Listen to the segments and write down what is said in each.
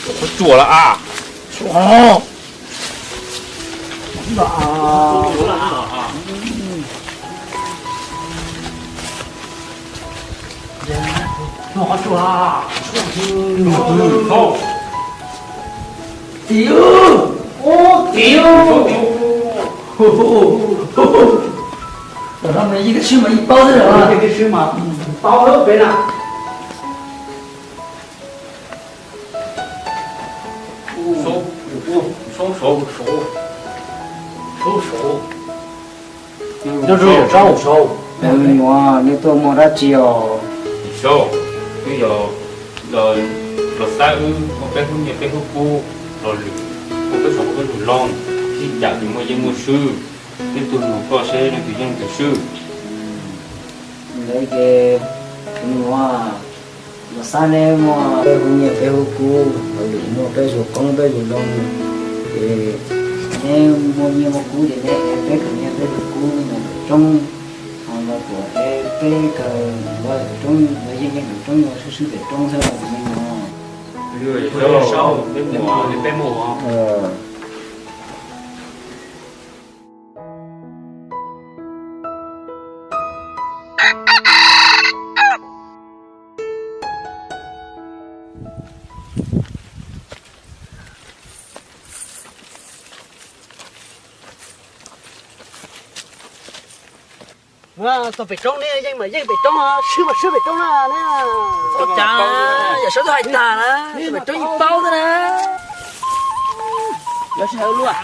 Qhov tsuas los a. Tim, ub, tim. Tam no mas yeej tab sis mas yeej paub xwb os. Yeej tab sis mas paub lawm peb na. Sub, sub, sub, sub, sub. Nyob zoo, nyob zoo. Nws tuaj muaj dab tsi os? Saub, wb yog los xab wb muaj peb hnub nyiaj peb hnub kub, los lwm muaj peb saum peb lug loo, sib cam tus muaj yeej muaj swb, neb tuaj nug koj seb neb tus yeej tus swb. Ntawd ces kuv nug, los xab neb muaj peb hnub nyiaj peb hnub kub, los lwm muaj peb zaug qoob peb zaug loo, ces neb muaj nyiaj muaj kub ces neb ev peb tus nyiaj peb tus kub mus pem roob, ho los kuv ev peb kawg los pem roob, los yeej yeej pem roob, yuav swb swb pem roob xwb los kuv me nyuam. Peb mus, peb mus. Txog pem roob ne, yeej mas yeej pem roob, swb mas swb pem roob na ne. Ua cas yawm saub twb hais tag na, txog pem roob yeej paub xwb na. Yuav sib hais ua luaj.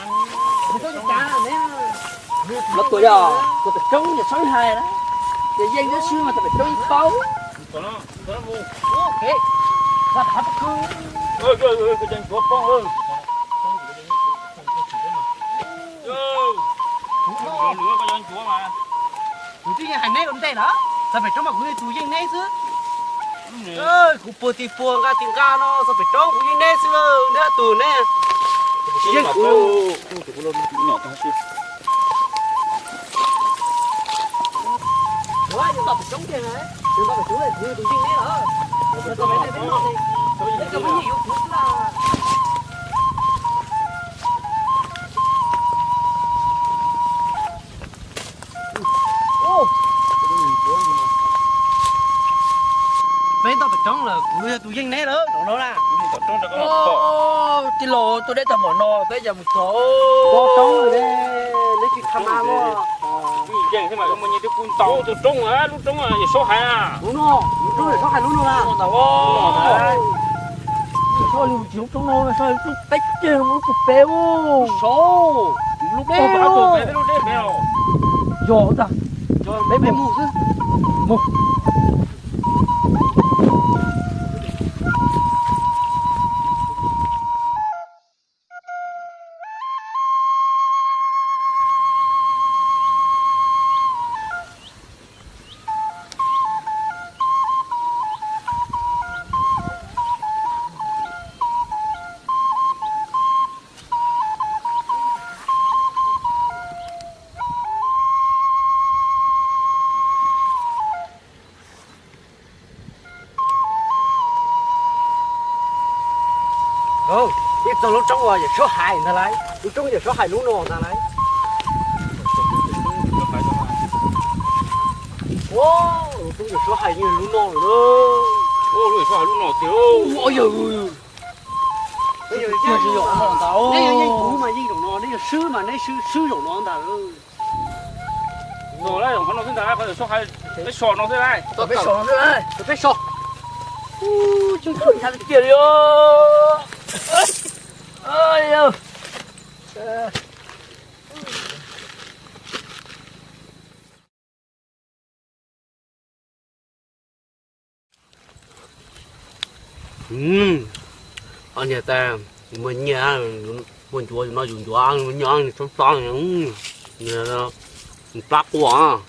Los tuaj yog txog pem roob yawm saub hais na, ces yeej twb swb mas txog pem roob yeej paub. Kuv twb yeej hais neb ua ntej lawm, txog pem roob mas kuv tus yeej neb xwb. Kuv puag tim puag nqa tim nqa no txog pem roob kuv yeej neb xwb, neb tus neb yeej kuv. Peb tau pem roob lawm, kuv yog tus yeej neb lawm zaum no na. Tij laug, tuaj deb tag npaum no peb cas mus txog. Roob lawm, neb tsis tham mas los. Yeej xwb mas muaj nyiaj twb kub ntau. Tus roob, lub roob yawm saub hais na. Lub no, lub roob yawm saub hais lub no na. Yawm saub li tsis lub roob no, yawm saub li lub peb ceg lub pug peb ub. Saub, lub peb, lub peb, lub peb. Yog ntag, peb mus xwb. Mus. Ib txog lub roob uas yawm saub hais ntag lauj, lub roob yawm saub hais lub no ntag lauj. Lub roob yawm saub hais yeej lub no lawm. Lub yawm saub hais lub no tiag. Neb yog yeej kuv mas yeej zaum no, neb yog swb mas neb swb zaum no ntag. Zaum no xwb ntag, qhov yawm saub hais, peb so no xwb lauj. Peb so no xwb lauj, peb so. Ub, coob coob tiag li os. Niag tas muaj nyiaj, muaj ncuav no yus ncuav, muaj nyiaj nws txhob txob, nws plab quaj.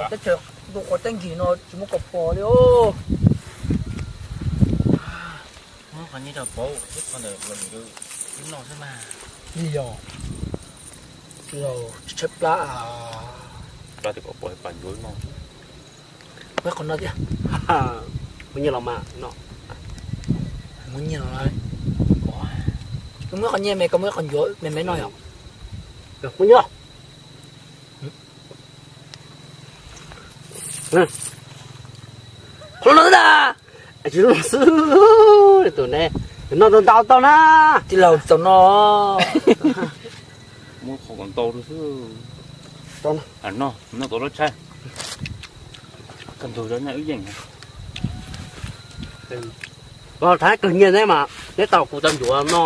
Teb chaws ntuj qhua teb nkig no tsis muaj koj pom li os. Nyob rau pauv ib qho ntawm los mus rau ib noj xwb mas. Li yog los tshaib plab. Plab tias kom pauv pas ncuav noj. Muab qhov no thiab. Muab nyiaj los mas no. Muab nyiaj los. Koj muab qhov nyiaj me, koj muab qhov ncuav me me noj yom. Muab nyiaj. Qhov no xwb na. Tsis no xwb. Tus ne, tus no ntau ntau tau na. Tij laug txaus no. Muab qhov kom ntau rau xwb. Tau no. Noj, noj tau lub tshaib. Koj ntug rau nej wb yeej. Koj thaib kawg nyiaj neb mas neb tau kuv tau ncuav no.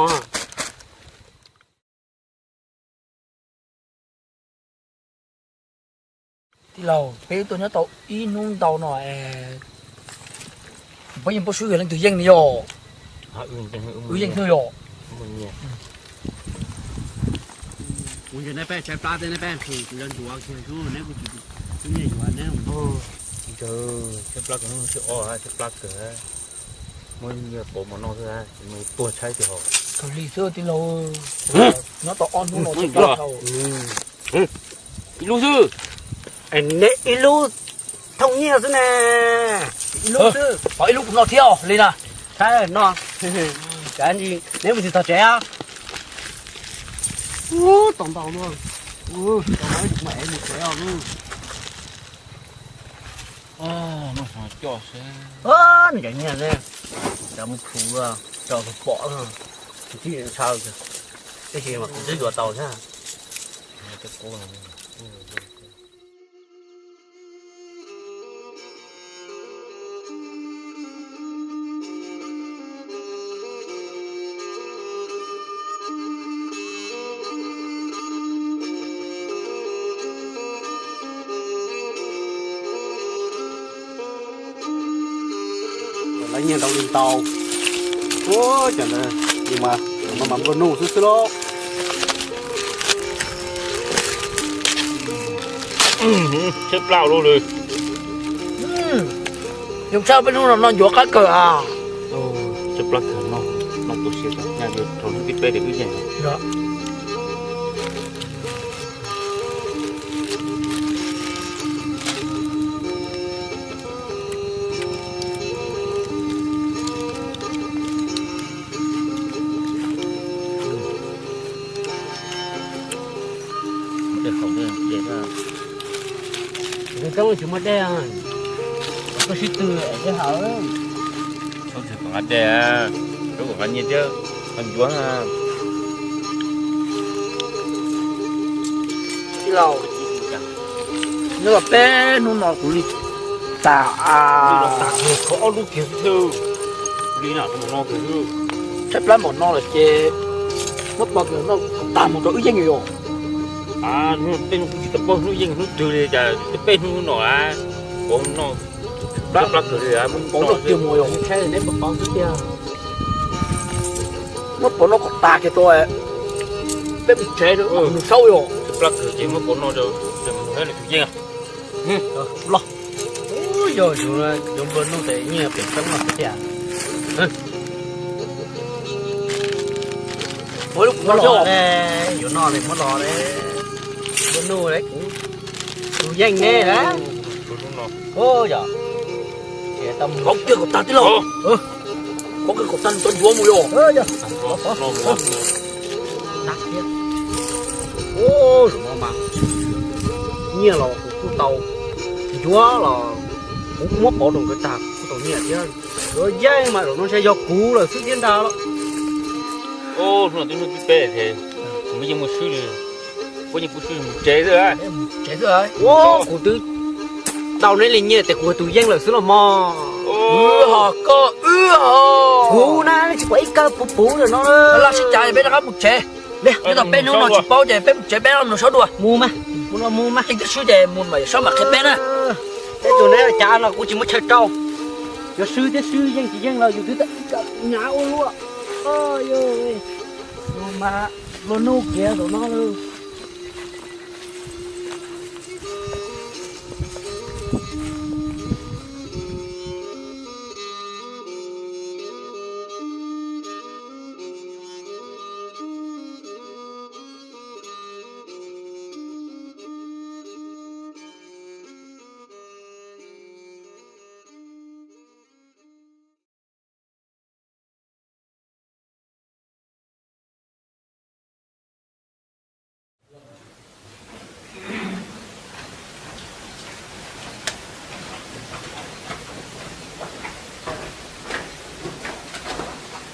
Tij laug, peb tuaj nyob tau ib hnub ntau no es, peb yeej paub swb yog leej twg yeej ne yom. Wb yeej xwb yom. Kuv ntshe neb peb tshaib plab thiab neb peb nrhiav kuv yuav ncuav kiag xwb neb kuj tsis nyiaj yuav neb. Ntshe tshaib plab kawg, tshaib plab kawg. Muab nyiaj pauv mov noj xwb, nws tuag tshaib tiag hos. Kawg li xwb tij laug, nyob tau ob hnub no tshaib plab dhau. Ib lub xwb. Neb ib lub thooj nyiaj xwb ne. Ib lub xwb, ho ib lub kuv noj thiab os li na. Saib no, neb mus tsis txog tsev os. Ub, tau ntau luaj. Ub, tau ntau ib tug mas es mus tsev os. Noj xyoo coj seb. Nws cov nyiaj ne, cov mus plhus luaj, coj tus pom na, tus tib ntshaw, tab sis mas kuv twb yuav tau thiab. Lawv nyiag ntau li ntau. Ua cas ntawd mas, mas nplua nuj xwb xwb lauj. Tshaib plab ua luaj li. Yog tshaj peb hnub no noj ncuav qab kawg as. Tshaib plab kawg no, noj tu siab tag, nyaj rau hnub thib peb ces wb yeej. Muaj dej haus thiab, dej thiab. Koj tsis muaj dej, koj sib tw es dej haus. Txhob txwm kom nqa dej, rau kom nqa nyiaj thiab, qhov ncuav na. Tij laug, nyob los peb hnub no kuv li tas, tas kiag ob lub kiag xwb. Li no, tshaib plab npaum no lawm ces muab pov kiag noj kom tag mus rau wb yeej yom. Hnub tej hnub kuv tsis tau paub hnub yeej hnub twg li cas, peb hnub no a, pov noj, tshaib plab kawg li, muab pov noj kiag mus yom, tshaib neb pov xwb tiag. Muab pov noj kom tag kiag rau peb mus tsev, nws saub yom. Tshaib plab kawg ces muab pov noj rau, mus saib nws tus yeej. Los. Yog yus, yus nplua nuj tes nyiaj pem xeeb no xwb tiag. Muab lub kuv los, yuav noj li muab los li. Nplua nuj li kuv, tus yeej ne. Yog, pov kiag kom tag tij laug. Pov kiag kom tag nws tau ncuav mus yom. Nyiaj los kuv kuj tau, ncuav los kuv kuj muab pov rau nkawd tag kuj tau nyiaj thiab. Nkawd yeej mas zaum no ntshe yog kuv lawm xwb thiab ntag los. Hnub no twb hnub thib peb ces kuv yeej mus swb li, kuv yeej mus swb mus tsev xwb. Ua kuv twb tau neb li nyiaj tes kuv tus yeej lawm xwb los mog. Wb ho koj wb ho. Kuv na tsis pom ib kawg puv puv lawm no. Los sib cav peb rov qab mus tsev. Nyob tau peb hnub no tsis paub ces peb mus tsev peb nrog saub dua. Mus mas, mus no mus mas. Yeej twb swb ces mus mas yawm saub mam qhia peb na. Peb tus neb cav no kuv tsis muaj chaw rau. Yog swb thiab swb yeej tsis yeej los yus twb tau ib kawm hnyav ua luaj. Yus mas nplua nuj kiag zaum no lawm.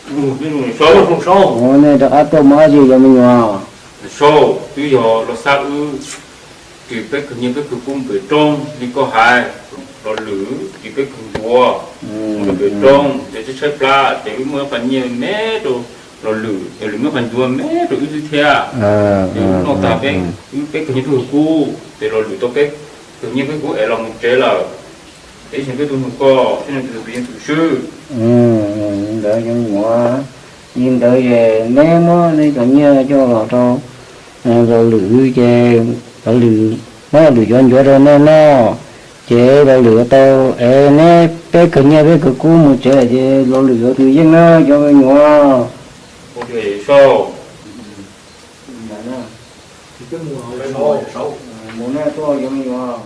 Ua nej rov qab tuaj mob dab tsi cov me nyuam? Sau, twb yog los xab wb, ces peb kawg nyiaj peb kawg kub mus pem roob li koj hais, los lwm ces peb kawg ncuav mus pem roob ces tshaib tshaib plab ces wb muaj ib qho nyiaj me rau los lwm, ces lwm muaj ib qho ncuav me rau wb xwb thiab. Ces wb noj tag peb, wb peb kawg nyiaj peb kawg kub ces los lwm tau peb kawg nyiaj peb kub es los mus tsev lawm. Ces ib xyoo peb tuaj nug koj, ib xyoo tus nyiaj tus swb. Ntawd cov me nyuam, li ntawd es neb muab neb cov nyiaj coj los rau los lwm ces los lwm muab los lwm cov ncuav rau nej noj, ces los lwm tau es neb peb kawg nyiaj peb kawg kub mus tsev lawm ces los lwm yuav tus yeej na cov me nyuam. Sau, mus nej tuaj cov me nyuam.